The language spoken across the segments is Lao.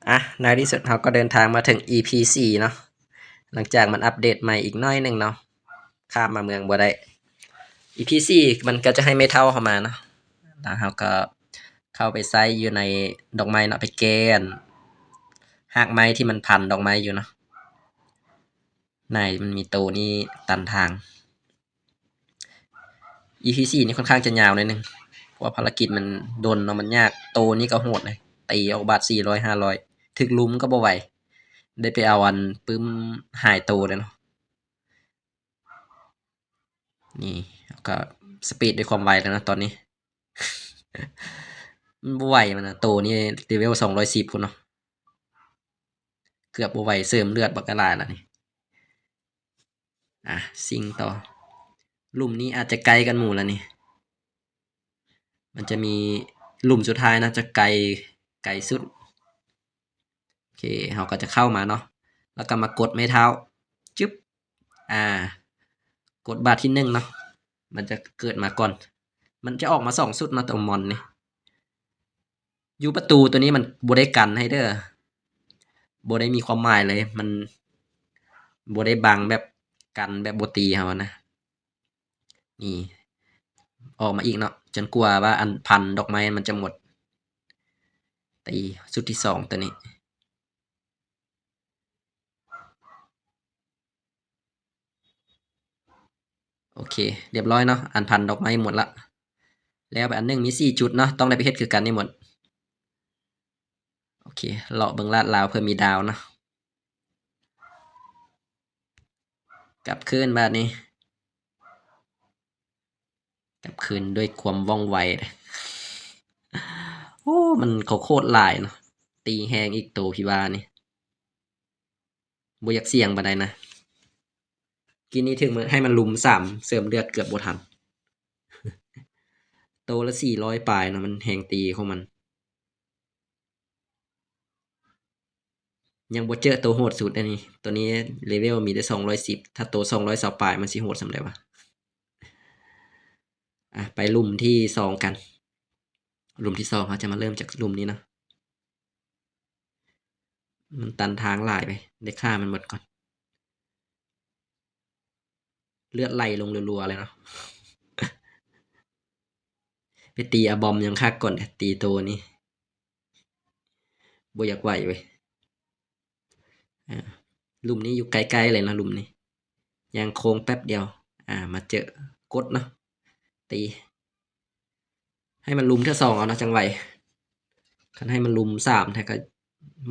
ອະ ໃນທີ່ສຸດເຮົາກໍເດີນທາງມາເຖິງອີພີສີ່ເນາະ ຫຼັງຈາກມັນອັບເດດໃໝ່ອີກໜ້ອຍໜຶ່ງເນາະ ຂ້າມມາເມືອງບໍ່ໄດ້. ອີພີສີ່ມັນກໍຈະໃຫ້ໄມ້ເຖົ້າເຮົາມາເນາະ ແລ້ວເຮົາກໍເຂົ້າໄປໃສ່ຢູ່ໃນດອກໄມ້ເນາະ ໄປແກ້ອັນຮາກໄມ້ທີ່ມັນພັນດອກໄມ້ຢູ່ເນາະ. ໃນມັນມີໂຕນີ້ຕັນທາງ. ອີພີສີ່ນີ້ຄ່ອນຂ້າງຈະຍາວໜ້ອຍໜຶ່ງ ເພາະວ່າພາລະກິດມັນດົນເນາະ ມັນຍາກ. ໂຕນີ້ກໍໂຫດເລີຍ ຕີອອກບາດສີ່ຮ້ອຍ ຫ້າຮ້ອຍ ຖືກລຸມກໍບໍ່ໄຫວ ໄດ້ໄປເອົາອັນປຶ້ມຫາຍໂຕເດ້ເນາະ. ນີ້ ເຮົາກໍສະປີດດ້ວຍຄວາມໄວແລ້ວເນາະຕອນນີ້ ມັນບໍ່ໄຫວມັນນະ ໂຕນີ້ເລເວວສອງຮ້ອຍສິບພຸ້ນເນາະ ເກືອບບໍ່ໄຫວ ເສີມເລືອດບັກຫຼາຍລະນີ້. ອະ ຊິງຕໍ່. ຫຼຸມນີ້ອາດຈະໃກ້ກັນໝູ່ລະນີ້ ມັນຈະມີຫຼຸມສຸດທ້າຍນະ ຈະໄກ ໄກສຸດ. ໂອເຄ ເຮົາກໍຈະເຂົ້າມາເນາະ ແລ້ວກໍມາກົດໄມ້ເທົ້າ ຈຶບ ອາ ກົດບາດທີໜຶ່ງເນາະ ມັນຈະເກີດມາກ່ອນ ມັນຈະອອກມາສອງຊຸດເນາະ ຕົວມອນນີ້. ຢູ່ປະຕູຕົວນີ້ມັນບໍ່ໄດ້ກັນໃຫ້ເດີ ບໍ່ໄດ້ມີຄວາມໝາຍເລີຍ ມັນບໍ່ໄດ້ບັງແບບກັນແບບບໍ່ຕີເຮົານະ. ນີ້ ອອກມາອີກເນາະ ຈົນກວ່າວ່າອັນພັນດອກໄມ້ມັນຈະໝົດ. ຕີຊຸດທີສອງຕົວນີ້. ໂອເຄ ລຽບຮ້ອຍເນາະ ອັນພັນດອກໄມ້ໝົດລະ ແລ້ວໄປອັນໜຶ່ງ ມີສີ່ຈຸດເນາະ ຕ້ອງໄດ້ໄປເຮັດຄືກັນນີ້ໝົດ. ໂອເຄ ເລາະເບິ່ງລາດລາວເພື່ອມີດາວເນາະ. ກັບຄືນບາດນີ້ ກັບຄືນດ້ວຍຄວາມວ່ອງໄວ. ໂອ້ ມັນເຂົາໂຄດຫຼາຍເນາະ ຕີແຮງອີກໂຕທີ່ວ່ານີ້ ບໍ່ຢາກສ່ຽງປານໃດນະ. ກີ້ນີ້ເຖິງໃຫ້ມັນລຸມສາມ ເສີມເລືອດເກືອບບໍ່ທັນ ໂຕລະສີ່ຮ້ອຍປາຍເນາະ ມັນແຮງຕີຂອງມັນ. ຍັງບໍ່ເຈີໂຕໂຫດສຸດອັນນີ້ ໂຕນີ້ເລເວວມີແຕ່ສອງຮ້ອຍສິບ ຖ້າໂຕສອງຮ້ອຍຊາວປາຍມັນຊິໂຫດສ່ຳໃດວະ. ອະ ໄປຫຼຸມທີສອງກັນ ຫຼຸມທີສອງ ເຮົາຈະມາເລີ່ມຈາກຫຼຸມນີ້ເນາະ. ມັນຕັນທາງຫຼາຍໄປ ໄດ້ຂ້າມັນໝົດກ່ອນ. ເລືອດໄຫຼລົງລັວໆເລີຍເນາະ. ໄປຕີອາບອມຍັງຄັກກ່ອນ ຕີໂຕນີ້ ບໍ່ຢາກໄຫວເວີຍ. ອາ ຫຼຸມນີ້ຢູ່ໃກ້ໆເລີຍເນາະ ຫຼຸມນີ້ ຍ່າງໂຄ້ງແປັບດຽວ ອາ ມາເຈີ ກົດເນາະ ຕີ ໃຫ້ມັນລຸມເທື່ອສອງເອົາເນາະ ຈັ່ງໄຫວ. ຄັນໃຫ້ມັນລຸມສາມແທ້ກໍ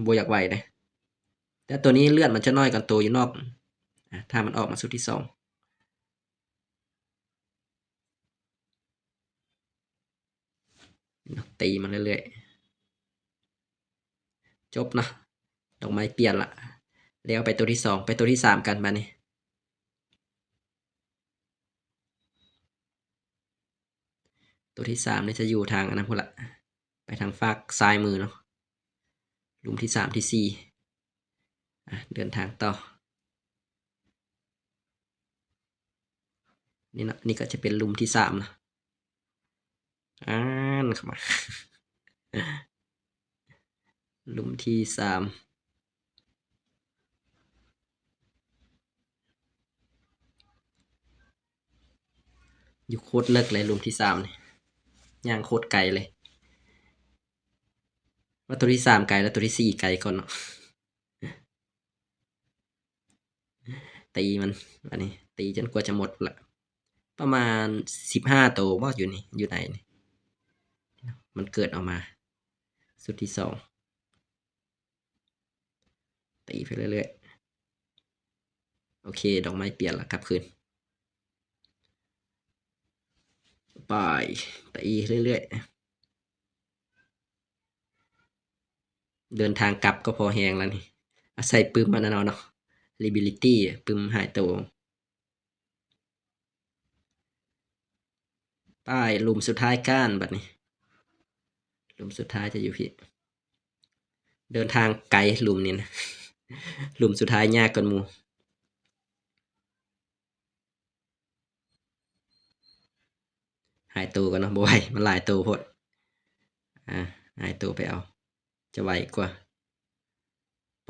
ບໍ່ຢາກໄຫວເດ້ ແຕ່ໂຕນີ້ເລືອດມັນຈະໜ້ອຍກວ່າໂຕຢູ່ນອກ. ອາ ຖ້າມັນອອກມາຊຸດທີສອງ ຕີມາເລື້ອຍໆ ຈົບເນາະ ດອກໄມ້ປ່ຽນລະ ແລ້ວໄປໂຕທີສອງ ໄປໂຕທີສາມກັນບາດນີ້. ໂຕທີສາມນີ້ຈະຢູ່ທາງອັນນັ້ນພຸ້ນລະ ໄປທາງຟາກຊ້າຍມືເນາະ ຫຼຸມທີສາມ ທີສີ່. ອາ ເດີນທາງຕໍ່ ນີ້ເນາະ ນີ້ກໍຈະເປັນຫຼຸມທີສາມເນາະ. ອ່ານເຂົ້າມາ ຫຼຸມທີສາມ ຢູ່ໂຄດເລິກເລີຍ ຫຼຸມທີສາມນີ້ ຍ່າງໂຄດໄກເລີຍ. ວ່າໂຕທີສາມໄກແລ້ວ ໂຕທີສີ່ໄກກ່ອນເນາະ. ຕີມັນ ອັນນີ້ ຕີຈົນກວ່າຈະໝົດລະ ປະມານສິບຫ້າໂຕບໍ່ ຢູ່ນີ້ ຢູ່ໃນນີ້ ມັນເກີດອອກມາ ຊຸດທີສອງ ຕີໄປເລື້ອຍໆ. ໂອເຄ ດອກໄມ້ປ່ຽນລະ ກັບຄືນ ໄປ ຕີເລື້ອຍໆ. ເດີນທາງກັບກໍພໍແຮງແລ້ວນີ້ ອາໄສປຶ້ມອັນນັ້ນເອົາເນາະ liability ປຶ້ມຫາຍໂຕ. ໄປ ຫຼຸມສຸດທ້າຍກ້ານບາດນີ້ ຫຼຸມສຸດທ້າຍຈະຢູ່ພີ້ ເດີນທາງໄກ ຫຼຸມນີ້ນະ ຫຼຸມສຸດທ້າຍຍາກກວ່າໝູ່. ຫາຍໂຕກ່ອນເນາະ ບໍ່ໄຫວ ມັນຫຼາຍໂຕໂພດ. ອາ ຫາຍໂຕໄປເອົາ ຈະໄວກວ່າ.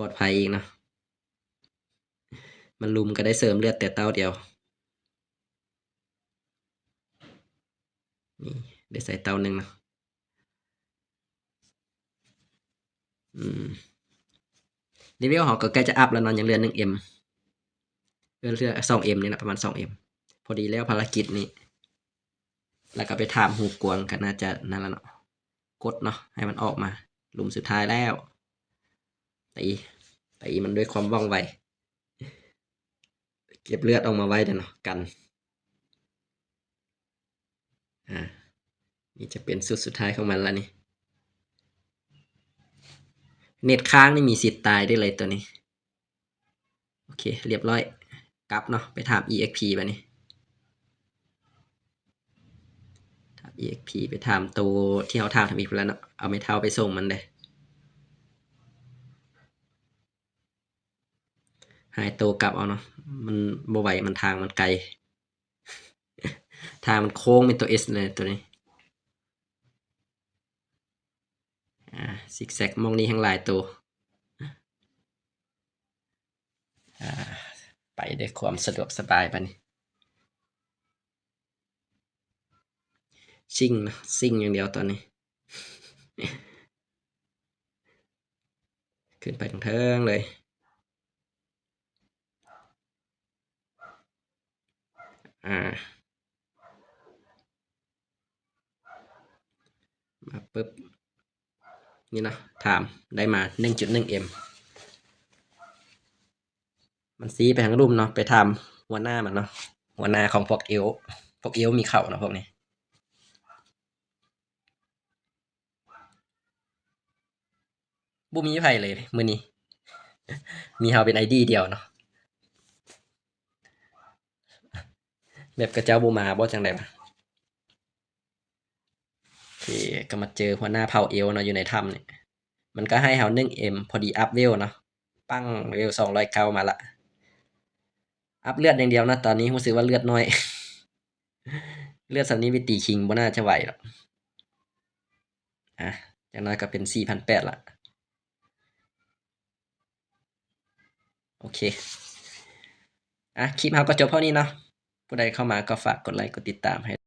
ອດໄພອີກເນາະ. ມັນລຸມກໍໄດ້ເສີມເລືອດແຕ່ເຕົ້າດຽວ. ນີ້ ໄດ້ໃສ່ເຕົ້າໜຶ່ງເນາະ. ອືມ ເລເວວເຮົາກໍໃກ້ຈະອັບແລ້ວເນາະ, ຍັງເຫຼືອໜຶ່ງເອັມ ເອີ ເຫຼືອສອງເອັມນີ້ນະ, ປະມານສອງເອັມ. ພໍດີແລ້ວພາລະກິດນີ້ ແລ້ວກໍໄປຖາມຫູກວາງ ກໍໜ້າຈະນັ້ນລະເນາະ. ກົດເນາະ ໃຫ້ມັນອອກມາ. ຫຼຸມສຸດທ້າຍແລ້ວ. ຕີ ຕີມັນດ້ວຍຄວາມວ່ອງໄວ. ເກັບເລືອດອອກມາໄວ້ເດີເນາະ ກັນ. ອາ ນີ້ຈະເປັນຊຸດສຸດທ້າຍຂອງມັນລະນີ້. ເນັດຄ້າງນີ້ມີສິດຕາຍໄດ້ເລີຍຕົວນີ້. ໂອເຄ ລຽບຮ້ອຍ. ກັບເນາະ ໄປຖາມອີເອັກພີບາດນີ້. ຖາມອີເອັກພີ ໄປຖາມໂຕທີ່ເຮົາຖາມທຳອິດພຸ້ນລະເນາະ. ເອົາແມ່ເຖົ້າໄປສົ່ງມັນເດ້. ຫາຍໂຕກັບເອົາເນາະ. ມັນບໍ່ໄຫວ ມັນທາງມັນໄກ. ທາງມັນໂຄ້ງເປັນຕົວເອັສເລີຍຕົວນີ້. ອາ ຊິກແຊັກ ໝ່ອງນີ້ແຮ່ງຫຼາຍໂຕ. ອາ ໄປດ້ວຍຄວາມສະດວກສະບາຍບາດນີ້. ຊິງເນາະ ຊິງຢ່າງດຽວຕອນນີ້. ຂຶ້ນໄປເທິງໆເລີຍ. ອາ ມາປຶບ ນີ້ເນາະ ຖາມ ໄດ້ມາໜຶ່ງຈຸດໜຶ່ງເອັມ. ມັນຊີ້ໄປທາງລຸ່ມເນາະ ໄປຖາມຫົວໜ້າມັນເນາະ. ຫົວໜ້າຂອງພວກເອວ ພວກເອວມີເຂົ້າເນາະພວກນີ້. ບໍ່ມີໃຜເລີຍມື້ນີ້ ມີເຮົາເປັນໄອດີດຽວເນາະ. ແບບເຂົາເຈົ້າບໍ່ມາບໍ່ ຈັ່ງໃດວະ. ໂອເຄ ກໍມາເຈີຫົວໜ້າເຜົ່າເອວເນາະ ຢູ່ໃນຖ້ຳນີ້. ມັນກໍໃຫ້ເຮົາໜຶ່ງເອັມ ພໍດີອັບເວວເນາະ. ປັ້ງ ເວວສອງຮ້ອຍເກົ້າມາລະ. ອັບເລືອດຢ່າງດຽວເນາະ ຕອນນີ້ຮູ້ສຶກວ່າເລືອດໜ້ອຍ. ເລືອດສ່ຳນີ້ໄປຕີຄິງບໍ່ໜ້າຈະໄຫວດອກ. ອາ ຢ່າງໜ້ອຍກໍເປັນສີ່ພັນແປດລະ. ໂອເຄ ອາ ຄລິບເຮົາກໍຈົບເທົ່ານີ້ເນາະ. ຜູ້ໃດເຂົ້າມາກໍຝາກກົດໄລກົດຕິດຕາມໃຫ້